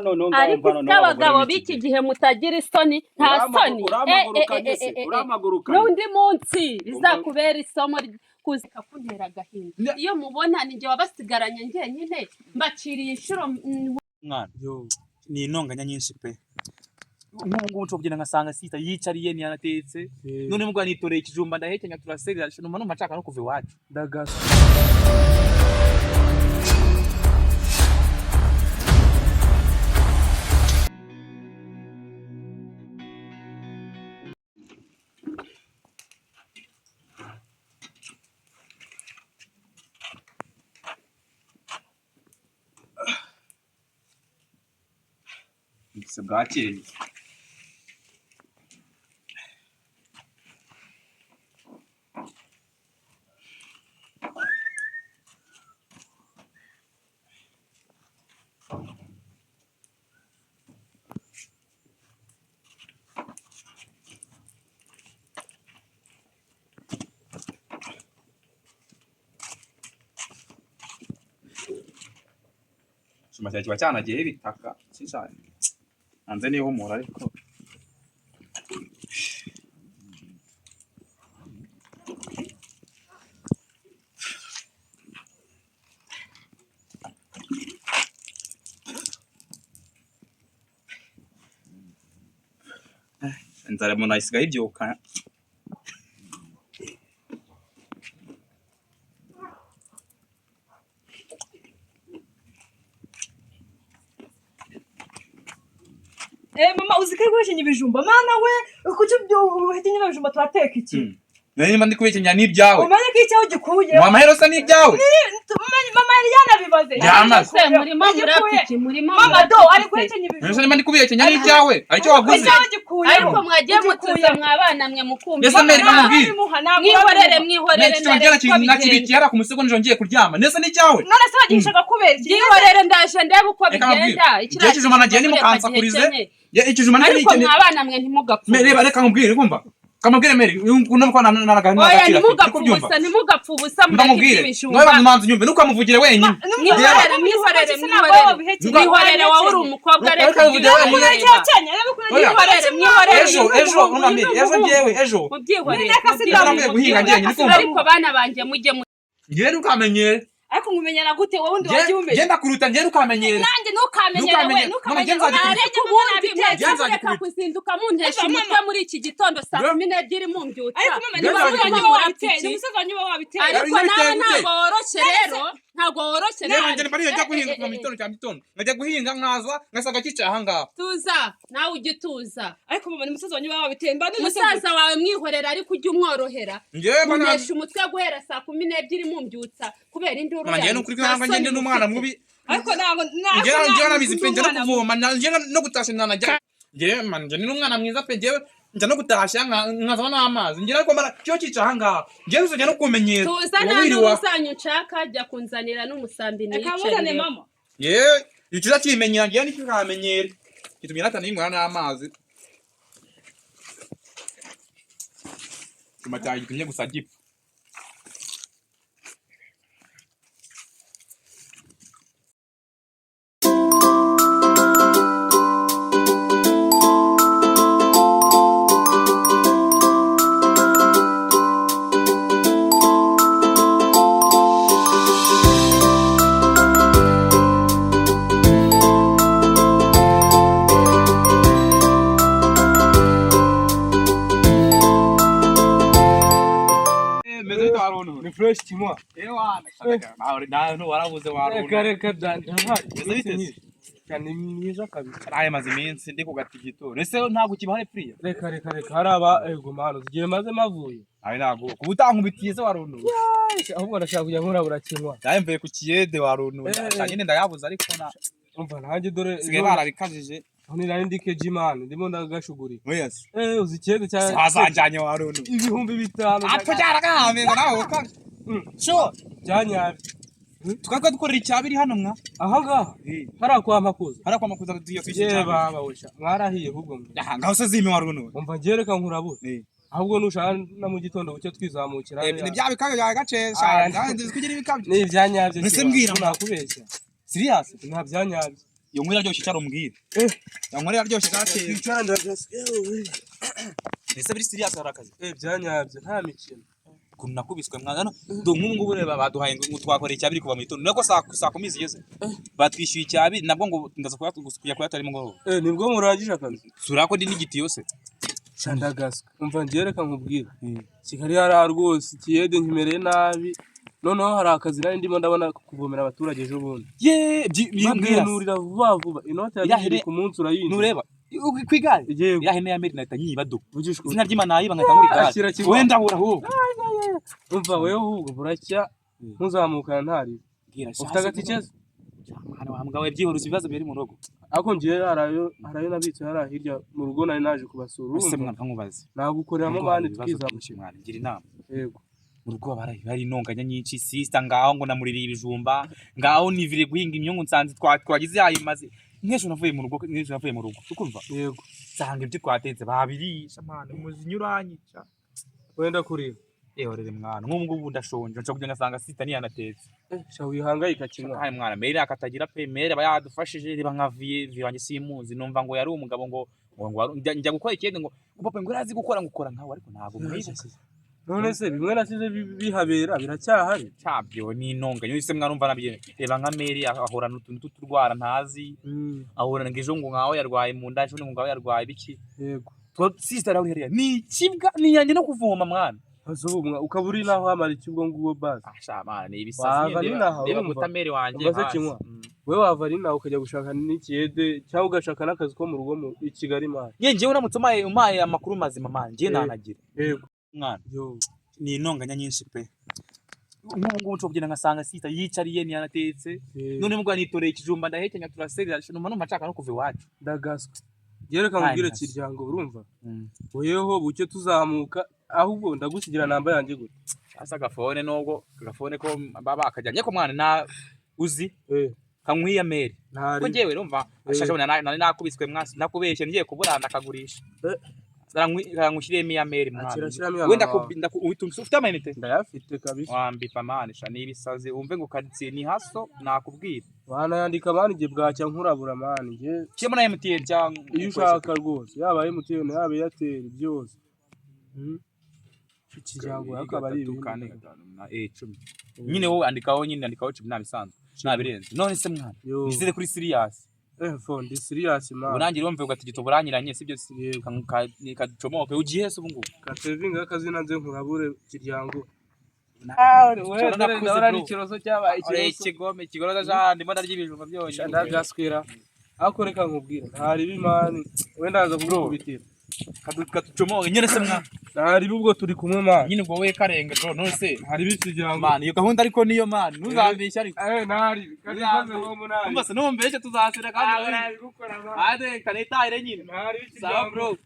Noneho ngaho Ariko mva isi noneho abagore abagabo b'iki b'iki gihe. Gihe mutagira isoni, nta soni. Uramagurukanye se? Uramagurukanye. N'undi munsi bizakubera isomo kuza kuntera agahinda. Iyo mubona ni njye wabasigaranye njyenyine, mbaciriye inshuro. Mwana, Yo. Ni intonganya nyinshi pe. Nk'ubu ngubu nshobora kugenda ngasanga sita yicariye, ntiyanatetse. None mubwo nitoreye ikijumba ndahekenya, turaserera, numva nshaka no kuva iwacu. Ndagasa. Se bwakeye. Icyuma cyawe kiba cyanagiyeho ibitaka sinshaka hanze nihumura, ariko inzara umuntu ayisigaye ibyuka. Eh mama, uzi ko ari guhekenya ibijumba? Mana we, kuki ibyo uhekenya ibijumba? Turateka iki? Niba ndi kubikenya n'ibyawe. Umenye ko icyaho gikuye. Mu amahero se n'ibyawe. Mama yari yanabibaze. Yamaze. Se murimo murapfa iki? Murimo Mama do murapfa ari iki se? guhekenya Mbese ibijumba. niba ndi kubihekenya n'ibyawe, aricyo waguze. Icyaho gikuye. Ariko mwagiye mutuza mwabana mwe mukumva. Mbese Mary, kamubwire. Mwihorere, mwihorere. N'iki cyongera Ndareba uko bigenda. nakibikiye hariya ku musego nijoro ngiye kuryama, ndetse n'icyawe. None se bagihishaga kubera iki? Byihorere, ndaje ndebe uko Reka mbabwire. bigenda. Igihe cy'ijuma nagiye nimukansakurize. Ye, ikijuma nicyo Ariko nikeneye. mwabana mwe ntimugapfe. Reba, reka nkubwire, kumva kamubwire Mary, uno mukobwa Oya, nagaciro afite, ntimugapfe kubyumva. ubusa, ntimugapfe ubusa, mureke Ndamubwire iby'ibijumba. nawe bantu manzi nyumve, nukamuvugire wenyine. Mwihorere, mwihorere, mwihorere, mwihorere. Wowe uri umukobwa, reka Reka mvugire wenyine. ibyo. Oya. Mwihorere, mwihorere. Ejo, ejo urumva Mary, ejo ngewe ejo Mubyihorere. Ejo nakwiye guhinga njyenyine, kumva. Ariko bana banjye, mujye mu Ngewe ntukamenyere. Ariko ngumenyera gute wowe undi wagiye umenya? Ngenda kuruta, ngewe ntukamenyere. Nanjye ntukamenyere we. Ntukamenyere. Ntukamenyere. Mama, ngenza Ariko ubundi mwagiye Ngenza mureka gikubita. kuzinduka muntesha Ariko umutwe mama- muri iki gitondo saa Nge- 12 mumbyutsa. Ariko mama, Ngenza ni musaza gikubita. wanjye wabiteye, ni musaza wanjye uba wabiteye. Ariko Nari nawe nabiteye gute? ntabwo woroshye rero, ntabwo woroshye Yewe, nawe. njye mbariye njya guhinga Eh, kuva mu eh, eh, gitondo cya gitondo, nkajya guhinga nkaza ngasanga cyicaye aha ngaha. Tuza nawe, ujye utuza. Ariko mama, ni musaza wanjye uba wabiteye, mba none se. Musaza wawe mwihorera, ariko ujye umworohera. Ngewe mba Muntesha umutwe guhera saa 12 mumbyutsa kubera induru Mama, ngewe yanyu. nukuri Nta ntabwo soni ngende n'umwana mufite. mubi. Ariko ntabwo Ngewe ngewe nabizi pe, njya no kuvoma, njye no gutashya ntanajya. Ngewe man, njye ni n'umwana mwiza pe. Ngewe njya no gutashya nkazana n'amazi ngewe, ariko mara cyo cyicaye aha ngaha, ngewe uzajya no kumenyera. Tuza, Uba nta wiriwe. nduru zanyu nshaka. Jya kunzanira n'umusambi Reka muzane. niyicarire. Mama. Ngewe ikiza kimenyera, ngewe nicyo kamenyera gitumye natana n'amazi. Icyuma cyanjye gitumye gusa gipfa. Meze bite waruntu? Ni fresh kimwa. Ewana, nawe warabuze waruntu. Reka reka da, ndahari. Meze bite se? Cyane myiza kabisa. Aya maze iminsi ndi ku gatigito. Ese ntabwo ukibahari priya? Reka reka reka, hari aba ego mano zigiye maze mavuye. Ayo ntabwo kuba utankubitiye se waruntu. Ahubwo ndashaka kujya nkurabura kinywa. Nawe mvuye ku kiyede waruntu. Eh. Nyine ndayabuze, ariko na Umva nanjye dore sigaye barabikajije. Ni nari ndi keji man, ndimo ndagashugurika. Yes. Eh, uzi ikiyede cya Wazanjanye waruntu. 5000. Apfa cyaragahameza nawe uka. Sure. Byanyabyo. Tukaba dukorera icyabiri hano mwa. Aha ngaha hariya kwa Makuza. Hariya kwa Makuza tugiye kwishyura Ye icyabiri. baba wesha, mwarahiye ahubwo mwe. Aha ngaho se zime waruntu. Umva ngiye, reka nkurabura. Eh. Ahubwo nushaka na mu gitondo bucye twizamukira. Ni bya bikabyo byawe gacesha. Ah, Nanjye nzi kugira ibikabyo. Ni ibyanyabyo. Mbese Kiba. mbwira. Nakubeshya. Serious? Nta byanyabyo. Iyo nkuru iraryoshye cyari umbwire. Iyo nkuru iraryoshye cyakeye. Twicara ndagaswe. Ese biri serious hari akazi? Byanyabyo nta mikino. Ukuntu nakubiswe mwana no do nk'ubu ngubu reba baduhaye ngo twakoreye icyabiri kuva mu gitondo nako saa kumi zigeze batwishyuye icyabiri nabwo ngo ndaza kujya kuyatara nimugoroba. Nibwo murangije akazi? Surako ndi n'igitiyo se. Sha ndagaswe. Umva ngiye reka nkubwire. Kigali hariya rwose ikiyede nkimereye nabi. Noneho hari akazi nari ndimo ndabona ko kuvomera abaturage ejo bundi. Ye mbwira. Babwinurira vuba vuba. Inoti ya Ya bibiri hene- ku munsi urayinjiza. Nureba ku igare. Yego. Ya hene ya meri nahita nyiba do. Vugishwa. Izina ry'Imana nayiba nkahita nkura igare. Akira kiba. Wenda ahura ahubwo. Umva wewe ahubwo buracya ntuzamukana ntari. Ufite agatike se? Mwana wa mbwa we byihoreza ibibazo biri mu rugo. Ariko ngiye harayo nabitse hariya hirya mu rugo nari naje kubasura. Ese Urumva? mwana nkamubaze. Nagukoreramo Mu rugo hari mani ibibazo twizamukira. byinshi mwana ngira inama. Yego. Mu rugo bari intonganya nyinshi sister ngaho ngo namuririye ibijumba ngaho nivire guhinga imyungu nsanze twagize yayimaze. Nk'ejo navuye mu rugo ukumva Yego. nsanga ibyo twatetse babirisha mwana muzinyuranyica. Wenda kurira. Ehorere mwana nk'ubu ngubu ndashonje nshobora kugenda ngasanga sister ntiyanatetse. Sha wihangayika kimwe. Hayi mwana mere akatagira pe mere aba yadufashije reba nka vie wanjye simuzi numva ngo yari umugabo ngo ngo njya gukora ikindi ngo papa ngo urazi gukora ngo ukora nkawe ariko ntabwo mwibuka. None se bimwe nasize bihabera biracyahari? Cyabyo ni intonganya ese mwana umva nabyo reba nka mere ahorana utuntu tw'uturwara ntazi ahorana ngo ejo ngo nkaho yarwaye mu nda ejo ngo ngaho yarwaye biki. Yego. Sister araho hariya ni ikibwa ni yanjye no kuvoma mwana. Azubumwa ukaba uri naho hamara iki ubwo ngubwo basi. Asha mwana ni ibisazi Wava ari naho reba urumva. guta mere wanjye. Umva se kinywa. Wewe wava ari naho ukajya gushaka n'ikiyede cyangwa ugashaka n'akazi ko mu rugo mu i Kigali mani. Ye njyewe uramutse umaye amakuru mazima mwana njye nanagira. Yego. Mwana Yo. ni intonganya nyinshi pe. Nk'ubu ngubu nshobora kugenda ngasanga sister yicariye ntiyanatetse. None mbwa nitoreye ikijumba ndahekenya turaserera numva nshaka no kuva iwacu. Ndagaswe. Yereka nkubwire kiryango urumva. Weho bucye tuzamuka ahubwo ndagusigira namba yanjye gute. Asa agafone nubwo agafone ko baba bakajyanye ko mwana na uzi kankwiya mere. Ntari. Ko njyewe urumva ashaje nari nakubiswe mwasi nakubeshye ngiye kuburana akagurisha. Nkushyiremo iya mere mwana. Wenda ufite amayinite? Ndayafite kabisa. Wambipa mani sha nibisazi umve ngo karitsiye ni haso nakubwira. Wanayandika mani ngiye bwacya nkurabura mani ngiye. Shyiramo na MTN cyangwa iyo ushaka rwose yaba MTN yaba Airtel byose. Ikiryango akaba ari 3 4 5 10. Nyine wowe andikaho nyine andikaho 10 ntabisanzwe. Ntabirenze. None se mwana nizere kuri serious. Fo ndi serious mwana. Urangira wumve ugatigita buranyiranye sibyo kaducomoke ugiye se ubu ngubu. Katevinga akazina nze nkurabure kiryango. Ndabona ari ikiroso cyabaye ikiroso. Ikigome ikigoroza ja ndimo ndarya ibijumba byonyine. Ndagaswira. Ariko reka nkubwire ntari bimani wenda ndaza kugukubitira. Kaducomoke nyine se mwana. Ntari ubwo turi kumwe mwana. Nyine ubwo we karenga bro none se hari bikiryango. Mwana iyo gahunda ariko niyo mwana ntuzambeshye ariko. Ntari kandi ngo munani. Umva se numbeshye tuzasira kandi. Nabigukora mwana. Ade kanitahire nyine. Ntari Sawa bro.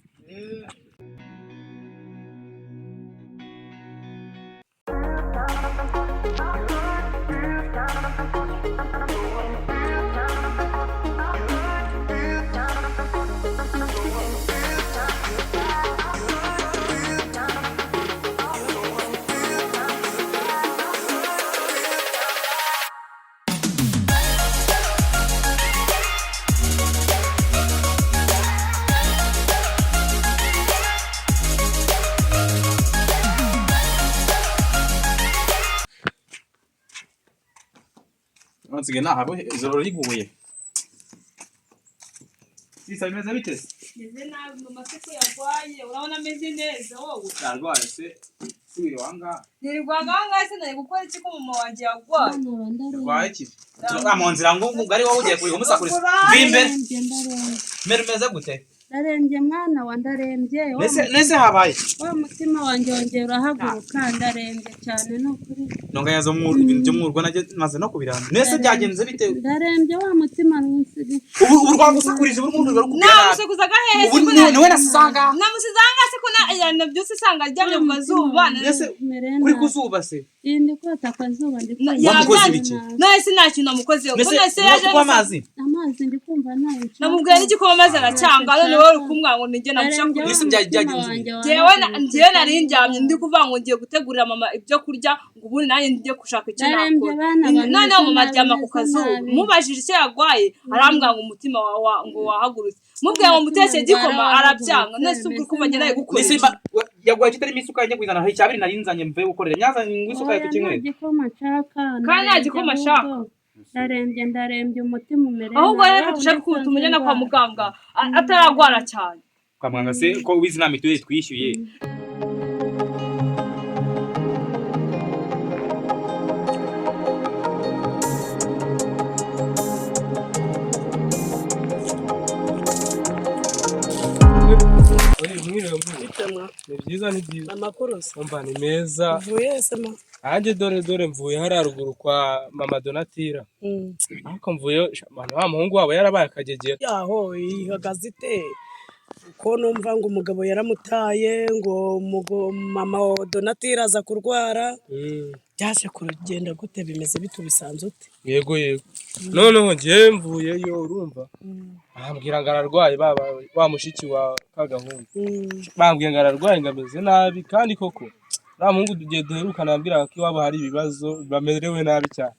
Nsigaye nahabo ijoro riguye. Sisa bimeze bite se? Meze nabi mama se ko yarwaye urabona ameze neza wowe. Yarwaye se subira wanga. Nirwaga ahangaha se nari gukora iki ko mama wanjye yarwaye? Yarwaye iki? Mu nzira ngo ngo ari wowe ugiye kumusakuriza. Vimbe. Mere umeze gute? Ndarembye mwana wa ndarembye. Nese habaye. Wa mutima wanjye wongera urahaguruka ndarembye cyane nukuri. Ntonganya zo mu ibintu byo mu rugo najye maze no kubiramba. Nese byagenze bite? Ndarembye wa mutima nsiga. Ubu rwagusakurije ubu ngubu ruri Namusakuzaga hehe Ubu niwe nasanga. Namusizanga se ko na byose usanga aryamye ku kazuba. Nese kuri kuzuba se. Ndi kota akazuba ndi Wamukoze ibiki? None se nta kintu namukozeho. Nese yaje amazi. Amazi ndi kumva nayo. Namubwiye n'igikoma maze aracyanga none wowe uri kumwa ngo ninjye Ndarembye namushakuje wa Ese mutima byagenze wanjye njyewe wahagurutse. njyewe nari ndyamye ndi kuvuga ngo ngiye gutegurira mama ibyo kurya ngo ubundi nanjye njye gushaka icyo Ndarembye nakora. bana bameze Noneho mama nabi, aryama ku meze kazuba, nabi. mubajije icyo yarwaye arambwira ngo umutima ngo wahagurutse, mubwiye ngo muteke igikoma arabyanga. None se ubwo uri kumva njye nawe gukoresha? Yaguhaye kitarimo isukari, njye kuyizana icyabiri nari nzanye mvuye gukorera nyazanye ngo isukari Oya, nta tukinywere. gikoma nshaka. Kandi nta Ndarembye gikoma ashaka. ahubwo. Ndarembye, ndarembye, umutima umereye Ahubwo nabi. reka Wa dushake wundi ukuntu tumujyana kwa nsanzwe muganga atararwara cyane. Kwa muganga se ko wizi nta mituweli twishyuye? Mwiriwe, mwiriwe. Ni byiza, ni byiza. Amakuru se? Umva, ni meza. Uvuye se ma? Nanjye dore dore mvuye hariya ruguru kwa mama Donatira, ariko mvuye mwana wa muhungu wabo yarabaye akagegera. Yaho ihagaze ite ko numva ngo umugabo yaramutaye, ngo mama wa Donatira aza kurwara? Byaje kugenda gute? Bimeze bite? Ubisanze ute? Yego yego, noneho ngewe mvuyeyo, urumva bambwira ngo ararwaye, baba wa mushiki wa kagahungu. Bambwiye ngo ararwaye, ngo ameze nabi, kandi koko uriya muhungu igihe duherukana yambwiraga ko iwabo hari ibibazo, bamerewe nabi cyane.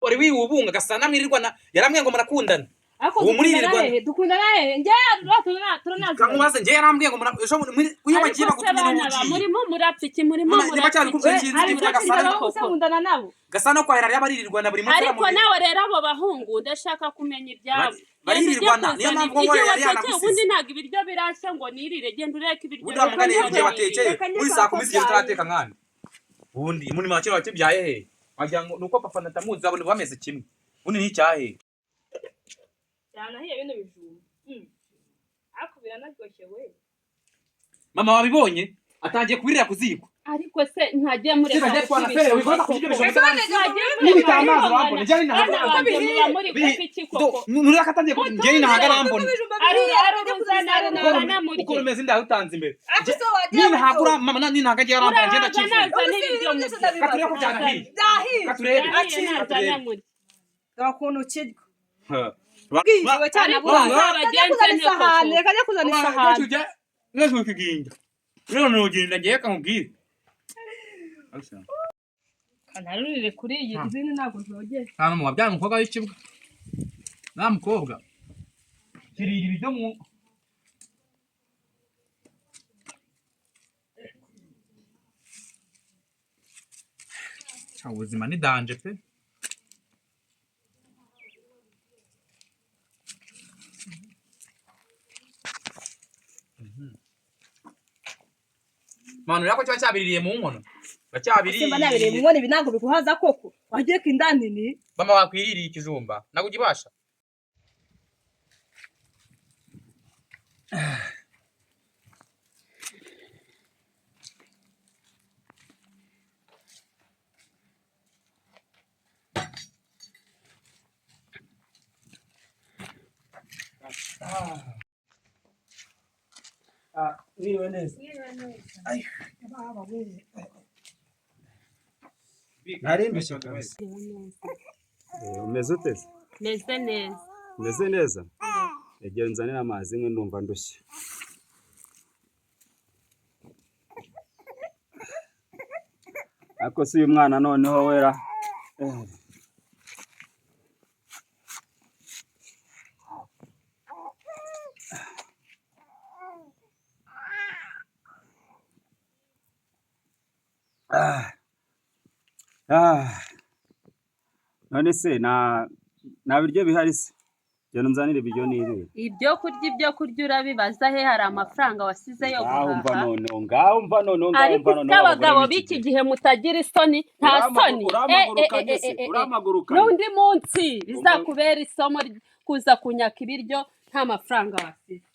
Wari wiwubunga Gasana mwirirwana, yarambwiye ngo murakundana. Ariko Ubu dukundana muririrwana. hehe? Dukundana hehe? Njye turanazi. Kamubaze, njye yarambwiye ngo ejo iyo bagiye Ariko se bagutumye bana ba n'ugiye. murimo murapfa iki? Murimo Niba cyari murapfa kumva iki? inkinzi Ariko ivuga Gasana koko. Ariko nkundana nabo. Gasana kwa Herari baririrwana buri munsi. Ariko nawe rero abo bahungu ndashaka kumenya ibyabo. Baririrwana, niyo mpamvu ngo igihe yari watekeye yanagusize. ubundi ntabwo ibiryo birashya ngo nirire, genda ureke ibiryo. Ubundi wamugane birashya igihe ngo watekeye nirire. muri saa 10 zigeze utarateka nkana. Ubundi muri make wakibyaye he? Wagira ngo nuko papa natamuzi abona bameze kimwe. Ubundi ni icyahe? Byanahiye bino bijumba. Ariko biranaryoshye we. Mama wabibonye atangiye kubirira ku ziko. Ariko se ntagiye mureka Sina kwa na fere wibaza kurya ibijumba. Ntagiye Nibita mureka amazi urambona, njye Bana ntahaga. banjye muba muri gupfa iki koko? Nurira katangiye njye ntahaga arambona. Ari Uko rumeze ndarutanze imbere. Ariko se wagiye Ninahagura mama ninahaga agiye arambona njye Urahaga ndakivuga. nazana ibiryo murye. Katurebe ko byanahiye. Byahiye. Katurebe. Byahiye nazana murye. Dore ukuntu kirya. Bwiwe cyane Ariko buriya. nzabagenze Kajya kuzana nte isahani, koko? kajya kuzana isahani. Rero nugenda ngiye kamubwire. Kanarurire kuri iyi, izindi ntabwo zogeye. Nta n'umwe wabyaye umukobwa w'ikibwa. Nta mukobwa. Kirira ibiryo mu ubuzima ni danje pe. Manu yako kiba cyabiririye mu nkono. Bacyabiriye. Simba nabiriye mu nkono, ibi ntabwo biguhaza koko. Wagiye ku inda nini. Mama wakwiririye ikijumba. Ntabwo ugibasha. Mwiriwe neza. Nari ndushye kabisa. Umeze ute se? Meze neza. Umeze neza? Egera nzanire amazi nkwe ndumva ndushye. Ariko si uyu mwana noneho wera. Eh. Ah. Ah. None se nta biryo bihari se? Genda unzanire ibiryo nirire. Ibyo kurya, ibyo kurya urabibaza he? Hari amafaranga wasize yo Ngaho umva guhaha? noneho, ngaho umva noneho, ngaho Ariko umva se noneho abagore abagabo b'iki b'iki gihe. gihe mutagira isoni, nta soni. Uramagurukanye se, uramagurukanye. N'undi munsi bizakubera isomo kuza kunyaka ibiryo nta mafaranga wasize.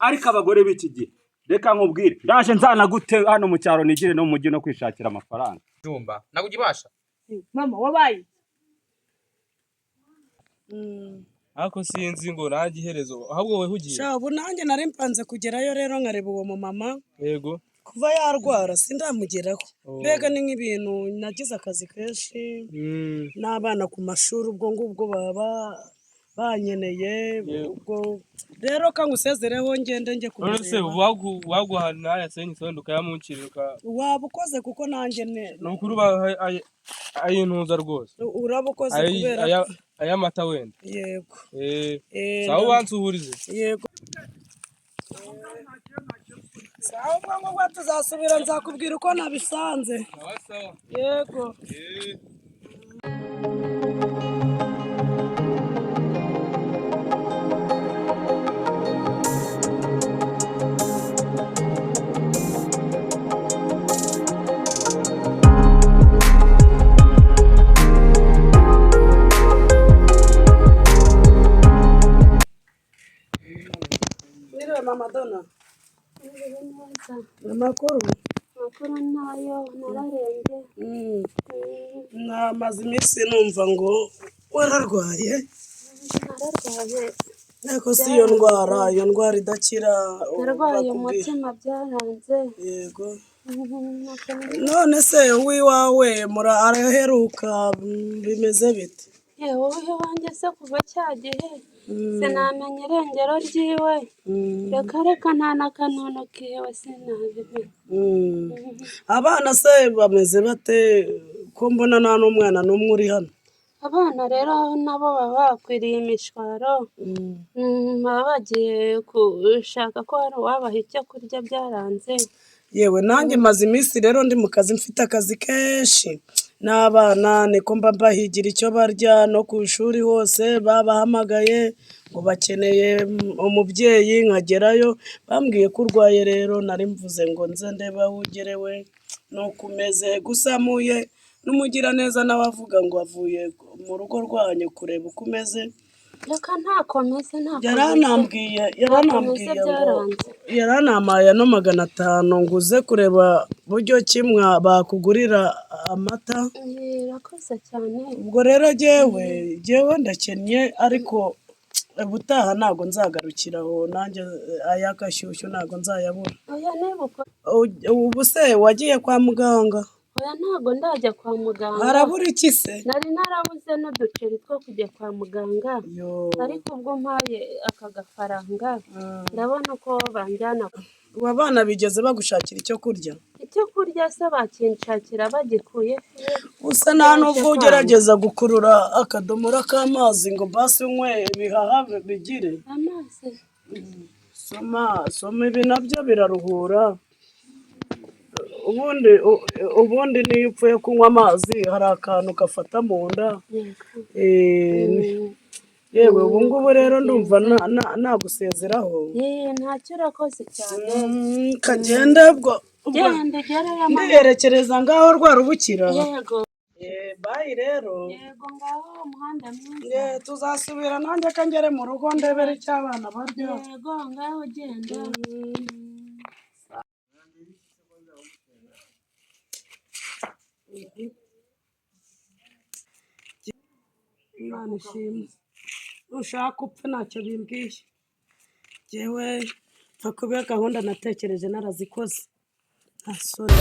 Ariko abagore b'iki gihe, reka nkubwire, ndaje nzanagute hano mu cyaro nigire no mu mujyi no kwishakira amafaranga. Jumba. Ntabwo ugibasha. Mama wabaye. Ariko sinzi ngo nanjye iherezo, ahubwo wowe ugiye. Sha, ubu nanjye nari mpanze kugerayo rero nkareba uwo mumama. Yego. Kuva yarwara sindamugeraho. Oh. Mbega ni nk'ibintu nagize akazi kenshi n'abana ku mashuri, ubwo ngubwo baba Banyeneye. Yego. Ubwo rero kangusezereho, ngende njye None se kumureba. waguha n'aya senyisi wenda ukayamuncira Waba ukoze, kuko nanjye ni ukuri uba ay'intuza rwose. Uraba ukoze kubera Ay'amata wenda. Yego. Eh, Eh, sawa, ubansuhurize. Yego, sawa, ubwo ngubwo tuzasubira, nzakubwira uko nabisanze. Sawa sawa. Yego. Eh. Mwiriwe mama Dona. Mwiriwe neza. Amakuru? Amakuru nayo, nararembye. Namaze iminsi numva ngo wararwaye. Nararwaye. Ariko si iyo ndwara, iyo ndwara idakira? Narwaye bakubwiye? Umutima byaranze. Yego. None se uw'iwawe araheruka, bimeze bite? Yewe, wowe iwanjye se kuva cya gihe sinamenya irengero ryiwe. Reka reka, nta n'akanunu kiwe sinabimenya. Abana se bameze bate, ko mbona nta n'umwana n'umwe uri hano? Abana rero nabo baba bakwiriye imishwaro. Baba bagiye gushaka ko hari uwabaha icyo kurya, byaranze. Yewe, nanjye maze iminsi rero ndi mu kazi, mfite akazi kenshi n'abana niko mba mbahigira icyo barya, no ku ishuri hose babahamagaye ngo bakeneye umubyeyi, nkagerayo bambwiye ko urwaye. Rero nari mvuze ngo nze ndebe aho ugerewe nuko umeze. Gusa mpuye n'umugiraneza nawe avuga ngo avuye mu rugo rwanyu kureba uko umeze. Reka, ntakomeze, ntakomeze. Yaranambwiye, yaranambwiye ngo Byaranze. Yaranamaye ano 500 ngo uze kureba buryo ki bakugurira amata. Irakoze cyane. Ubwo rero jyewe ndakennye, ariko ubutaha ntabwo nzagarukira aho nanjye, ay'agashyushyu ntabwo nzayabura. Oya, niba uko Ubu se wagiye kwa muganga? Oya, ntabwo ndajya kwa muganga. Harabura iki se? Nari narabuze n'uduceri two kujya kwa muganga. Yo. Ariko ubwo mpaye aka gafaranga, ndabona uko banjyana. Ubu abana bigeze bagushakira icyo kurya? Icyo kurya se bakinshakira bagikuye he? Gusa nta nubwo ugerageza gukurura akadomora k'amazi ngo basi unywe ibihaha bigire? Amazi? Soma, soma, ibi nabyo biraruhura. Ubundi niyo upfuye kunywa amazi hari akantu gafata mu nda. Yego. Yewe, ubu ngubu rero ndumva nagusezeraho. Yee, ntacyo, urakoze cyane. Kagende ubwo Genda ugereyo amahoro. Ndiyerekereza ngaho rwa rubukira. Yego. Bye rero. Yego, ngaho umuhanda mwiza. Tuzasubira, nanjye ko ngere mu rugo ndebere icyo abana barya. Yego, ngaho genda. Imana ishimwe, ushaka upfe ntacyo bimbwiye. Jyewe mpfa kuba gahunda natekereje narazikoze, nta soni.